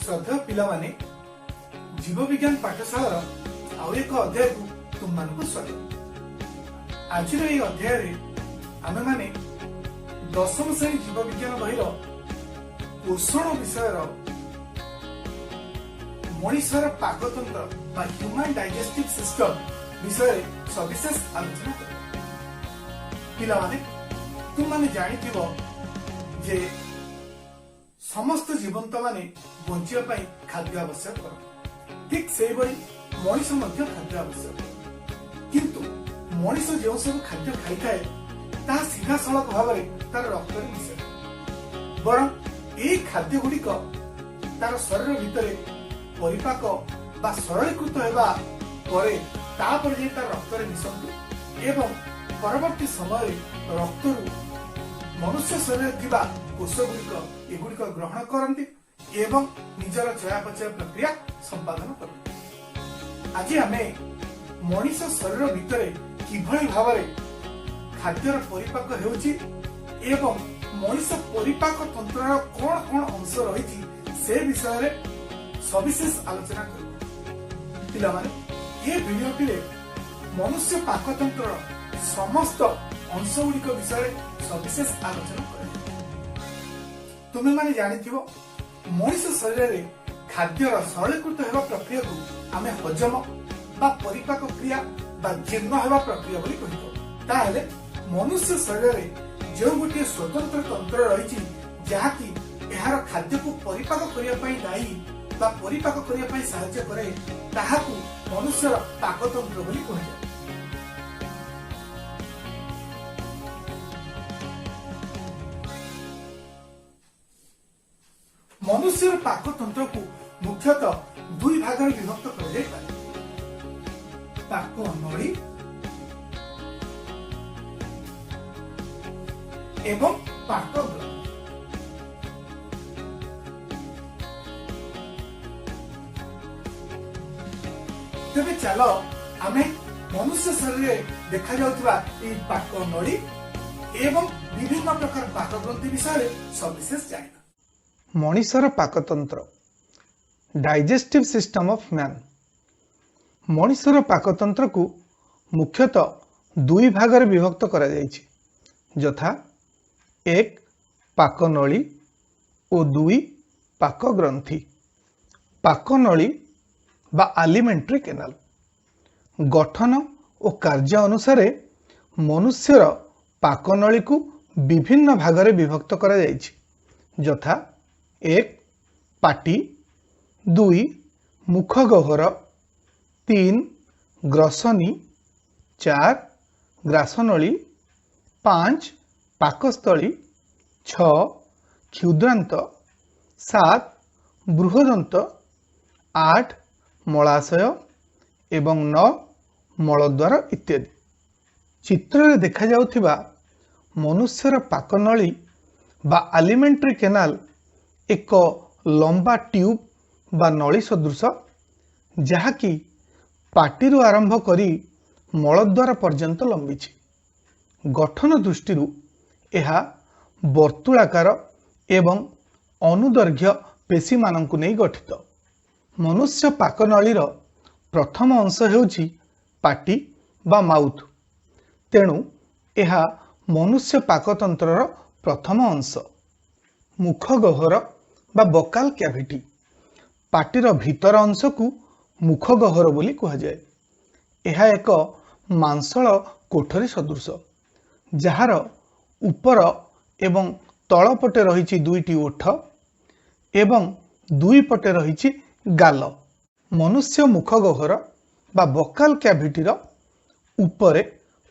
ଶ୍ରଦ୍ଧେୟ ପିଲାମାନେ, ଜୀବବିଜ୍ଞାନ ପାଠଶାଳାର ଆଉ ଏକ ଅଧ୍ୟାୟକୁ ତୁମମାନଙ୍କୁ ସ୍ୱାଗତ। ଆଜିର ଏହି ଅଧ୍ୟାୟରେ ଆମେମାନେ ଦଶମ ଶ୍ରେଣୀ ଜୀବବିଜ୍ଞାନ ବହିର ପୋଷଣ ବିଷୟର ମଣିଷର ପାକତନ୍ତ୍ର ବା ହ୍ୟୁମାନ ଡାଇଜେଷ୍ଟିଭ ସିଷ୍ଟମ ବିଷୟରେ ସବିଶେଷ ଆଲୋଚନା କରିବା। ପିଲାମାନେ, ତୁମମାନେ ଜାଣିଥିବ ଯେ ସମସ୍ତ ଜୀବନ୍ତମାନେ ବଞ୍ଚିବା ପାଇଁ ଖାଦ୍ୟ ଆବଶ୍ୟକ କରନ୍ତି। ଠିକ ସେଇଭଳି ମଣିଷ ମଧ୍ୟ ଖାଦ୍ୟ ଆବଶ୍ୟକ କରେ। କିନ୍ତୁ ମଣିଷ ଯେଉଁ ସବୁ ଖାଦ୍ୟ ଖାଇଥାଏ, ତାହା ସିଧାସଳଖ ଭାବରେ ତାର ରକ୍ତରେ ମିଶେ ନାହିଁ, ବରଂ ଏଇ ଖାଦ୍ୟ ଗୁଡ଼ିକ ତାର ଶରୀର ଭିତରେ ପରିପାକ ବା ସରଳୀକୃତ ହେବା ପରେ ତାପରେ ଯାଇ ତାର ରକ୍ତରେ ମିଶନ୍ତି ଏବଂ ପରବର୍ତ୍ତୀ ସମୟରେ ରକ୍ତରୁ ମନୁଷ୍ୟ ଶରୀରରେ ଥିବା କୋଷ ଗୁଡ଼ିକ ଏଗୁଡ଼ିକ ଗ୍ରହଣ କରନ୍ତି ଏବଂ ନିଜର ଚୟାପଚୟ ପ୍ରକ୍ରିୟା ସମ୍ପାଦନ କରନ୍ତି। ଆଜି ଆମେ ମଣିଷ ଶରୀର ଭିତରେ କିଭଳି ଭାବରେ ଖାଦ୍ୟର ପରିପାକ ହେଉଛି ଏବଂ ମଣିଷ ପରିପାକ ତନ୍ତ୍ରର କଣ କଣ ଅଂଶ ରହିଛି, ସେ ବିଷୟରେ ସବିଶେଷ ଆଲୋଚନା କରିବା। ପିଲାମାନେ, ଏ ଭିଡିଓଟିରେ ମନୁଷ୍ୟ ପାକତନ୍ତ୍ରର ସମସ୍ତ ଅଂଶ ଗୁଡ଼ିକ ବିଷୟରେ ସବିଶେଷ ଆଲୋଚନା କରାଯିବ। ତୁମେମାନେ ଜାଣିଥିବ, ମଣିଷ ଶରୀରରେ ଖାଦ୍ୟର ସରଳୀକୃତ ହେବା ପ୍ରକ୍ରିୟାକୁ ଆମେ ହଜମ ବା ପରିପାକ କ୍ରିୟା ବା ଜୀର୍ଣ୍ଣ ହେବା ପ୍ରକ୍ରିୟା ବୋଲି କହିଥାଉ। ତାହେଲେ ମନୁଷ୍ୟ ଶରୀରରେ ଯେଉଁ ଗୋଟିଏ ସ୍ୱତନ୍ତ୍ର ତନ୍ତ୍ର ରହିଛି, ଯାହାକି ଏହାର ଖାଦ୍ୟକୁ ପରିପାକ କରିବା ପାଇଁ ଦାୟୀ ବା ପରିପାକ କରିବା ପାଇଁ ସାହାଯ୍ୟ କରେ, ତାହାକୁ ମନୁଷ୍ୟର ପାକତନ୍ତ୍ର ବୋଲି କୁହାଯାଏ। ମନୁଷ୍ୟର ପାକତନ୍ତ୍ରକୁ ମୁଖ୍ୟତଃ ଦୁଇ ଭାଗରେ ବିଭକ୍ତ କରାଯାଇପାରେ: ପାକ ନଳୀ ଏବଂ ପାକ ଗ୍ରନ୍ଥି। ତେବେ ଚାଲ, ଆମେ ମନୁଷ୍ୟ ଶରୀରରେ ଦେଖାଯାଉଥିବା ଏହି ପାକ ନଳୀ ଏବଂ ବିଭିନ୍ନ ପ୍ରକାର ପାକ ଗ୍ରନ୍ଥି ବିଷୟରେ ସବିଶେଷ ଜାଣିବା। ମଣିଷର ପାକତନ୍ତ୍ର, ଡାଇଜେଷ୍ଟିଭ ସିଷ୍ଟମ ଅଫ ମ୍ୟାନ୍। ମଣିଷର ପାକତନ୍ତ୍ରକୁ ମୁଖ୍ୟତଃ ଦୁଇ ଭାଗରେ ବିଭକ୍ତ କରାଯାଇଛି, ଯଥା 1 ପାକନଳୀ ଓ 2 ପାକଗ୍ରନ୍ଥି। ପାକନଳୀ ବା ଆଲିମେଣ୍ଟାରୀ କେନାଲ। ଗଠନ ଓ କାର୍ଯ୍ୟ ଅନୁସାରେ ମନୁଷ୍ୟର ପାକନଳୀକୁ ବିଭିନ୍ନ ଭାଗରେ ବିଭକ୍ତ କରାଯାଇଛି, ଯଥା 1 ପାଟି, 2 ମୁଖଗହ୍ୱର, 3 ଗ୍ରସନୀ, 4 ଗ୍ରାସନଳୀ, 5 ପାକସ୍ଥଳୀ, 6 କ୍ଷୁଦ୍ରାନ୍ତ, 7 ବୃହଦନ୍ତ, 8 ମଳାଶୟ ଏବଂ 9 ମଳଦ୍ୱାର ଇତ୍ୟାଦି। ଚିତ୍ରରେ ଦେଖାଯାଉଥିବା ମନୁଷ୍ୟର ପାକନଳୀ ବା ଆଲିମେଣ୍ଟାରୀ କେନାଲ ଏକ ଲମ୍ବା ଟ୍ୟୁବ୍ ବା ନଳୀ ସଦୃଶ, ଯାହାକି ପାଟିରୁ ଆରମ୍ଭ କରି ମଳଦ୍ୱାର ପର୍ଯ୍ୟନ୍ତ ଲମ୍ବିଛି। ଗଠନ ଦୃଷ୍ଟିରୁ ଏହା ବର୍ତ୍ତୁଳାକାର ଏବଂ ଅନୁଦୈର୍ଘ୍ୟ ପେଶୀମାନଙ୍କୁ ନେଇ ଗଠିତ। ମନୁଷ୍ୟ ପାକନଳୀର ପ୍ରଥମ ଅଂଶ ହେଉଛି ପାଟି ବା ମାଉଥ, ତେଣୁ ଏହା ମନୁଷ୍ୟ ପାକତନ୍ତ୍ରର ପ୍ରଥମ ଅଂଶ। ମୁଖଗହ୍ୱର ବା ବକାଲ କ୍ୟାଭିଟି। ପାଟିର ଭିତର ଅଂଶକୁ ମୁଖଗହ୍ୱର ବୋଲି କୁହାଯାଏ। ଏହା ଏକ ମାଂସଳ କୋଠରୀ ସଦୃଶ, ଯାହାର ଉପର ଏବଂ ତଳ ପଟେ ରହିଛି ଦୁଇଟି ଓଠ ଏବଂ ଦୁଇ ପଟେ ରହିଛି ଗାଲ। ମନୁଷ୍ୟ ମୁଖଗହ୍ୱର ବା ବକାଲ କ୍ୟାଭିଟିର ଉପରେ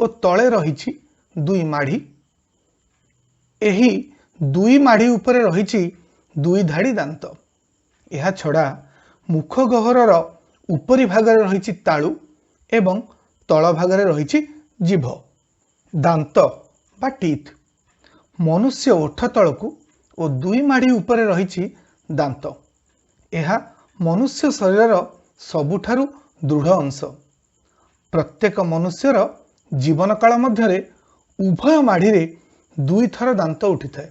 ଓ ତଳେ ରହିଛି ଦୁଇ ମାଢ଼ି। ଏହି ଦୁଇ ମାଢ଼ି ଉପରେ ରହିଛି ଦୁଇ ଧାଡ଼ି ଦାନ୍ତ। ଏହା ଛଡ଼ା ମୁଖଗହ୍ୱରର ଉପରି ଭାଗରେ ରହିଛି ତାଳୁ ଏବଂ ତଳ ଭାଗରେ ରହିଛି ଜିଭ। ଦାନ୍ତ ବା ଟିଥ୍। ମନୁଷ୍ୟ ଓଠ ତଳକୁ ଓ ଦୁଇ ମାଢ଼ି ଉପରେ ରହିଛି ଦାନ୍ତ। ଏହା ମନୁଷ୍ୟ ଶରୀରର ସବୁଠାରୁ ଦୃଢ଼ ଅଂଶ। ପ୍ରତ୍ୟେକ ମନୁଷ୍ୟର ଜୀବନକାଳ ମଧ୍ୟରେ ଉଭୟ ମାଢ଼ିରେ ଦୁଇଥର ଦାନ୍ତ ଉଠିଥାଏ,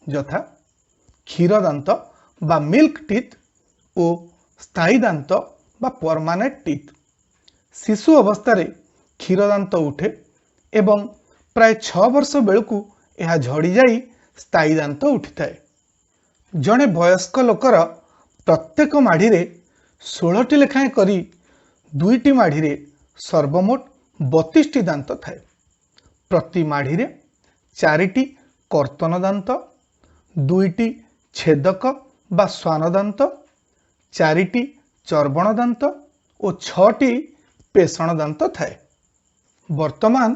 ଯଥା କ୍ଷୀର ଦାନ୍ତ ବା ମିଲ୍କ ଟିଥ୍ ଓ ସ୍ଥାୟୀ ଦାନ୍ତ ବା ପରମାନେଣ୍ଟ ଟିଥ୍। ଶିଶୁ ଅବସ୍ଥାରେ କ୍ଷୀର ଦାନ୍ତ ଉଠେ ଏବଂ ପ୍ରାୟ 6 ବର୍ଷ ବେଳକୁ ଏହା ଝଡ଼ିଯାଇ ସ୍ଥାୟୀ ଦାନ୍ତ ଉଠିଥାଏ। ଜଣେ ବୟସ୍କ ଲୋକର ପ୍ରତ୍ୟେକ ମାଢ଼ିରେ 16ଟି ଲେଖାଏଁ କରି 2ଟି ମାଢ଼ିରେ ସର୍ବମୋଟ 32ଟି ଦାନ୍ତ ଥାଏ। ପ୍ରତି ମାଢ଼ିରେ 4ଟି କର୍ତ୍ତନ ଦାନ୍ତ, 2ଟି ଛେଦକ ବା ଶ୍ୱାନ ଦାନ୍ତ, 4ଟି ଚର୍ବଣ ଦାନ୍ତ ଓ 6ଟି ପେଷଣ ଦାନ୍ତ ଥାଏ। ବର୍ତ୍ତମାନ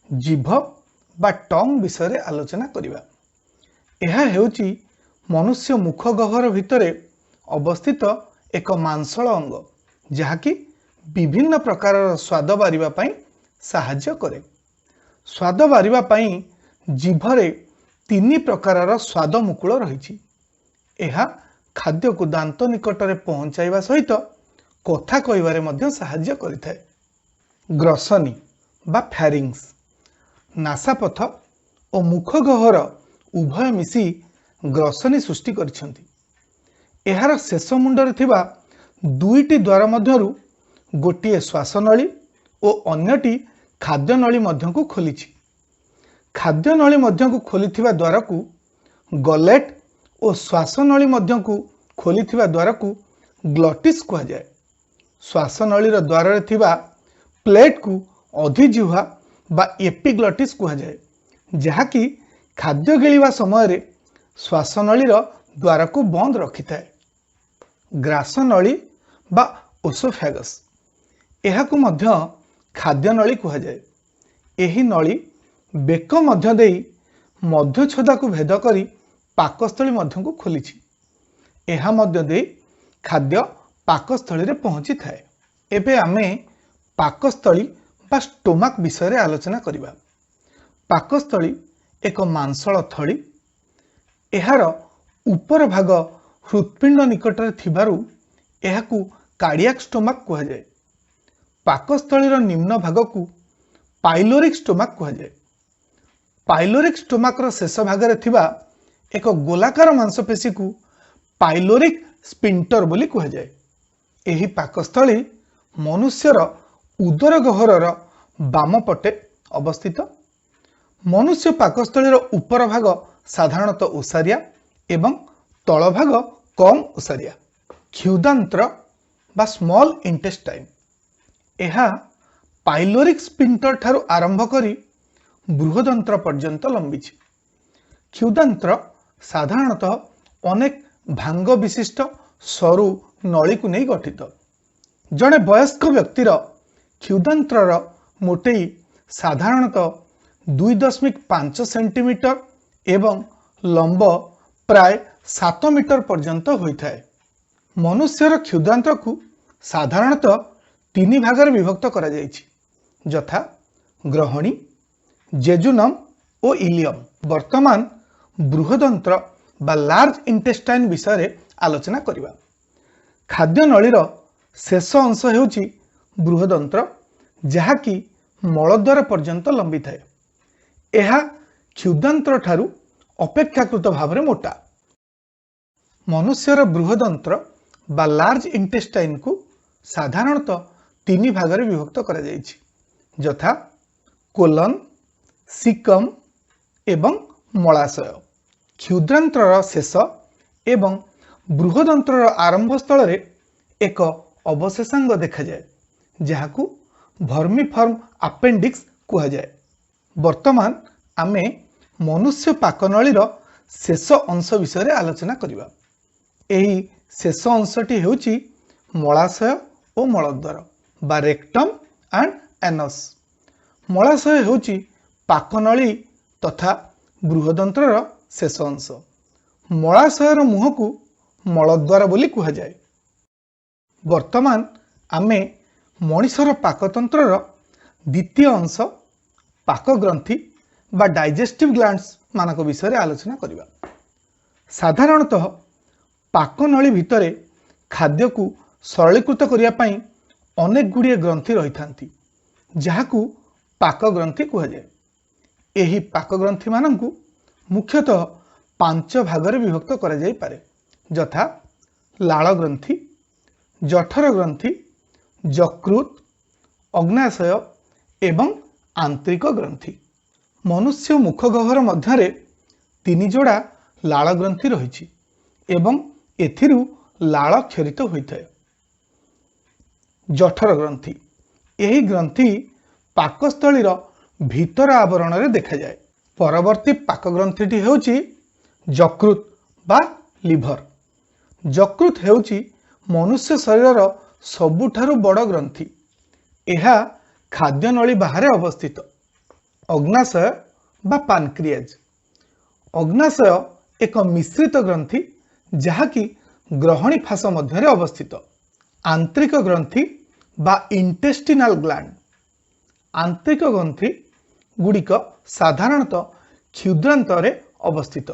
ଜିଭ ବା ଟଙ୍ଗ ବିଷୟରେ ଆଲୋଚନା କରିବା। ଏହା ହେଉଛି ମନୁଷ୍ୟ ମୁଖ ଗହ୍ୱର ଭିତରେ ଅବସ୍ଥିତ ଏକ ମାଂସଳ ଅଙ୍ଗ, ଯାହାକି ବିଭିନ୍ନ ପ୍ରକାରର ସ୍ୱାଦ ବାରିବା ପାଇଁ ସାହାଯ୍ୟ କରେ। ସ୍ୱାଦ ବାରିବା ପାଇଁ ଜିଭରେ 3 ପ୍ରକାରର ସ୍ୱାଦ ମୁକୁଳ ରହିଛି। ଏହା ଖାଦ୍ୟକୁ ଦାନ୍ତ ନିକଟରେ ପହଞ୍ଚାଇବା ସହିତ କଥା କହିବାରେ ମଧ୍ୟ ସାହାଯ୍ୟ କରିଥାଏ। ଗ୍ରସନୀ ବା ଫ୍ୟାରିଙ୍ଗସ୍, ନାସାପଥ ଓ ମୁଖ ଗହ୍ୱର ଉଭୟ ମିଶି ଗ୍ରସନୀ ସୃଷ୍ଟି କରିଛନ୍ତି। ଏହାର ଶେଷ ମୁଣ୍ଡରେ ଥିବା 2ଟି ଦ୍ୱାର ମଧ୍ୟରୁ ଗୋଟିଏ ଶ୍ୱାସନଳୀ ଓ ଅନ୍ୟଟି ଖାଦ୍ୟନଳୀ ମଧ୍ୟକୁ ଖୋଲିଛି। ଖାଦ୍ୟନଳୀ ମଧ୍ୟକୁ ଖୋଲିଥିବା ଦ୍ୱାରକୁ ଗଲେଟ୍ ଓ ଶ୍ୱାସନଳୀ ମଧ୍ୟକୁ ଖୋଲିଥିବା ଦ୍ୱାରକୁ ଗ୍ଲଟିସ୍ କୁହାଯାଏ। ଶ୍ୱାସନଳୀର ଦ୍ୱାରରେ ଥିବା ପ୍ଲେଟ୍କୁ ଅଧିଜିହ୍ୱା ବା ଏପିଗ୍ଲଟିସ୍ କୁହାଯାଏ, ଯାହାକି ଖାଦ୍ୟ ଗିଳିବା ସମୟରେ ଶ୍ୱାସନଳୀର ଦ୍ୱାରକୁ ବନ୍ଦ ରଖିଥାଏ। ଗ୍ରାସନଳୀ ବା ଓସୋଫ୍ୟାଗସ୍, ଏହାକୁ ମଧ୍ୟ ଖାଦ୍ୟନଳୀ କୁହାଯାଏ। ଏହି ନଳୀ ବେକ ମଧ୍ୟ ଦେଇ ମଧ୍ୟଛଦାକୁ ଭେଦ କରି ପାକସ୍ଥଳୀ ମଧ୍ୟକୁ ଖୋଲିଛି। ଏହା ମଧ୍ୟ ଦେଇ ଖାଦ୍ୟ ପାକସ୍ଥଳୀରେ ପହଞ୍ଚିଥାଏ। ଏବେ ଆମେ ପାକସ୍ଥଳୀ ବା ଷ୍ଟୋମାକ୍ ବିଷୟରେ ଆଲୋଚନା କରିବା। ପାକସ୍ଥଳୀ ଏକ ମାଂସଳ ଥଳୀ। ଏହାର ଉପର ଭାଗ ହୃତ୍ପିଣ୍ଡ ନିକଟରେ ଥିବାରୁ ଏହାକୁ କାର୍ଡ଼ିଆକ୍ ଷ୍ଟୋମାକ୍ କୁହାଯାଏ। ପାକସ୍ଥଳୀର ନିମ୍ନ ଭାଗକୁ ପାଇଲୋରିକ୍ ଷ୍ଟୋମାକ୍ କୁହାଯାଏ। ପାଇଲୋରିକ୍ ଷ୍ଟୋମାକ୍ର ଶେଷ ଭାଗରେ ଥିବା ଏକ ଗୋଲାକାର ମାଂସପେଶୀକୁ ପାଇଲୋରିକ୍ ସ୍ପିଣ୍ଟର ବୋଲି କୁହାଯାଏ। ଏହି ପାକସ୍ଥଳୀ ମନୁଷ୍ୟର ଉଦର ଗହ୍ୱରର ବାମ ପଟେ ଅବସ୍ଥିତ। ମନୁଷ୍ୟ ପାକସ୍ଥଳୀର ଉପର ଭାଗ ସାଧାରଣତଃ ଓସାରିଆ ଏବଂ ତଳ ଭାଗ କମ୍ ଓସାରିଆ। କ୍ଷୁଦାନ୍ତ୍ର ବା ସ୍ମଲ୍ ଇଣ୍ଟେଷ୍ଟାଇନ୍, ଏହା ପାଇଲୋରିକ୍ ସ୍ପିଣ୍ଟର ଠାରୁ ଆରମ୍ଭ କରି ବୃହଦନ୍ତ୍ର ପର୍ଯ୍ୟନ୍ତ ଲମ୍ବିଛି। କ୍ଷୁଦାନ୍ତ୍ର ସାଧାରଣତଃ ଅନେକ ଭାଙ୍ଗ ବିଶିଷ୍ଟ ସରୁ ନଳୀକୁ ନେଇ ଗଠିତ। ଜଣେ ବୟସ୍କ ବ୍ୟକ୍ତିର କ୍ଷୁଦାନ୍ତ୍ରର ମୋଟେଇ ସାଧାରଣତଃ 2.5 ସେଣ୍ଟିମିଟର ଏବଂ ଲମ୍ବ ପ୍ରାୟ 7 ମିଟର ପର୍ଯ୍ୟନ୍ତ ହୋଇଥାଏ। ମନୁଷ୍ୟର କ୍ଷୁଦ୍ରାନ୍ତ୍ରକୁ ସାଧାରଣତଃ 3 ଭାଗରେ ବିଭକ୍ତ କରାଯାଇଛି, ଯଥା ଗ୍ରହଣୀ, ଜେଜୁନମ୍ ଓ ଇଲିୟମ୍। ବର୍ତ୍ତମାନ ବୃହଦନ୍ତ୍ର ବା ଲାର୍ଜ ଇଣ୍ଟେଷ୍ଟାଇନ୍ ବିଷୟରେ ଆଲୋଚନା କରିବା। ଖାଦ୍ୟନଳୀର ଶେଷ ଅଂଶ ହେଉଛି ବୃହଦନ୍ତ୍ର, ଯାହାକି ମଳଦ୍ୱାର ପର୍ଯ୍ୟନ୍ତ ଲମ୍ବିଥାଏ। ଏହା କ୍ଷୁଦ୍ରାନ୍ତ୍ର ଠାରୁ ଅପେକ୍ଷାକୃତ ଭାବରେ ମୋଟା। ମନୁଷ୍ୟର ବୃହଦନ୍ତ୍ର ବା ଲାର୍ଜ ଇଣ୍ଟେଷ୍ଟାଇନ୍କୁ ସାଧାରଣତଃ 3 ଭାଗରେ ବିଭକ୍ତ କରାଯାଇଛି, ଯଥା କୋଲନ୍, ସିକମ୍ ଏବଂ ମଳାଶୟ। କ୍ଷୁଦ୍ରାନ୍ତ୍ରର ଶେଷ ଏବଂ ବୃହଦନ୍ତ୍ରର ଆରମ୍ଭ ସ୍ଥଳରେ ଏକ ଅବଶେଷାଙ୍ଗ ଦେଖାଯାଏ, ଯାହାକୁ ଭର୍ମିଫର୍ମ ଆପେଣ୍ଡିକ୍ସ କୁହାଯାଏ। ବର୍ତ୍ତମାନ ଆମେ ମନୁଷ୍ୟ ପାକନଳୀର ଶେଷ ଅଂଶ ବିଷୟରେ ଆଲୋଚନା କରିବା। ଏହି ଶେଷ ଅଂଶଟି ହେଉଛି ମଳାଶୟ ଓ ମଳଦ୍ୱାର ବା ରେକ୍ଟମ୍ ଆଣ୍ଡ ଆନସ୍। ମଳାଶୟ ହେଉଛି ପାକନଳୀ ତଥା ବୃହଦନ୍ତ୍ରର ଶେଷ ଅଂଶ। ମଳାଶୟର ମୁହଁକୁ ମଳଦ୍ୱାର ବୋଲି କୁହାଯାଏ। ବର୍ତ୍ତମାନ ଆମେ ମଣିଷର ପାକତନ୍ତ୍ରର ଦ୍ୱିତୀୟ ଅଂଶ ପାକଗ୍ରନ୍ଥି ବା ଡାଇଜେଷ୍ଟିଭ୍ ଗ୍ଲାଣ୍ଡସ୍ ମାନଙ୍କ ବିଷୟରେ ଆଲୋଚନା କରିବା। ସାଧାରଣତଃ ପାକନଳୀ ଭିତରେ ଖାଦ୍ୟକୁ ସରଳୀକୃତ କରିବା ପାଇଁ ଅନେକ ଗୁଡ଼ିଏ ଗ୍ରନ୍ଥି ରହିଥାନ୍ତି, ଯାହାକୁ ପାକଗ୍ରନ୍ଥି କୁହାଯାଏ। ଏହି ପାକଗ୍ରନ୍ଥିମାନଙ୍କୁ ମୁଖ୍ୟତଃ 5 ଭାଗରେ ବିଭକ୍ତ କରାଯାଇପାରେ, ଯଥା ଲାଳ ଗ୍ରନ୍ଥି, ଜଠର ଗ୍ରନ୍ଥି, ଯକୃତ, ଅଗ୍ନାଶୟ ଏବଂ ଆନ୍ତରିକ ଗ୍ରନ୍ଥି। ମନୁଷ୍ୟ ମୁଖ ଗହ୍ୱର ମଧ୍ୟରେ 3 ଯୋଡ଼ା ଲାଳ ଗ୍ରନ୍ଥି ରହିଛି ଏବଂ ଏଥିରୁ ଲାଳ କ୍ଷରିତ ହୋଇଥାଏ। ଜଠର ଗ୍ରନ୍ଥି, ଏହି ଗ୍ରନ୍ଥି ପାକସ୍ଥଳୀର ଭିତର ଆବରଣରେ ଦେଖାଯାଏ। ପରବର୍ତ୍ତୀ ପାକ ଗ୍ରନ୍ଥିଟି ହେଉଛି ଯକୃତ ବା ଲିଭର। ଯକୃତ ହେଉଛି ମନୁଷ୍ୟ ଶରୀରର ସବୁଠାରୁ ବଡ଼ ଗ୍ରନ୍ଥି। ଏହା ଖାଦ୍ୟନଳୀ ବାହାରେ ଅବସ୍ଥିତ। ଅଗ୍ନାଶୟ ବା ପାନକ୍ରିଆଜ। ଅଗ୍ନାଶୟ ଏକ ମିଶ୍ରିତ ଗ୍ରନ୍ଥି ଯାହାକି ଗ୍ରହଣୀ ଫାଶ ମଧ୍ୟରେ ଅବସ୍ଥିତ। ଆନ୍ତରିକ ଗ୍ରନ୍ଥି ବା ଇଣ୍ଟେଷ୍ଟିନାଲ ଗ୍ଲାଣ୍ଡ। ଆନ୍ତରିକ ଗ୍ରନ୍ଥି ଗୁଡ଼ିକ ସାଧାରଣତଃ କ୍ଷୁଦ୍ରାନ୍ତରେ ଅବସ୍ଥିତ।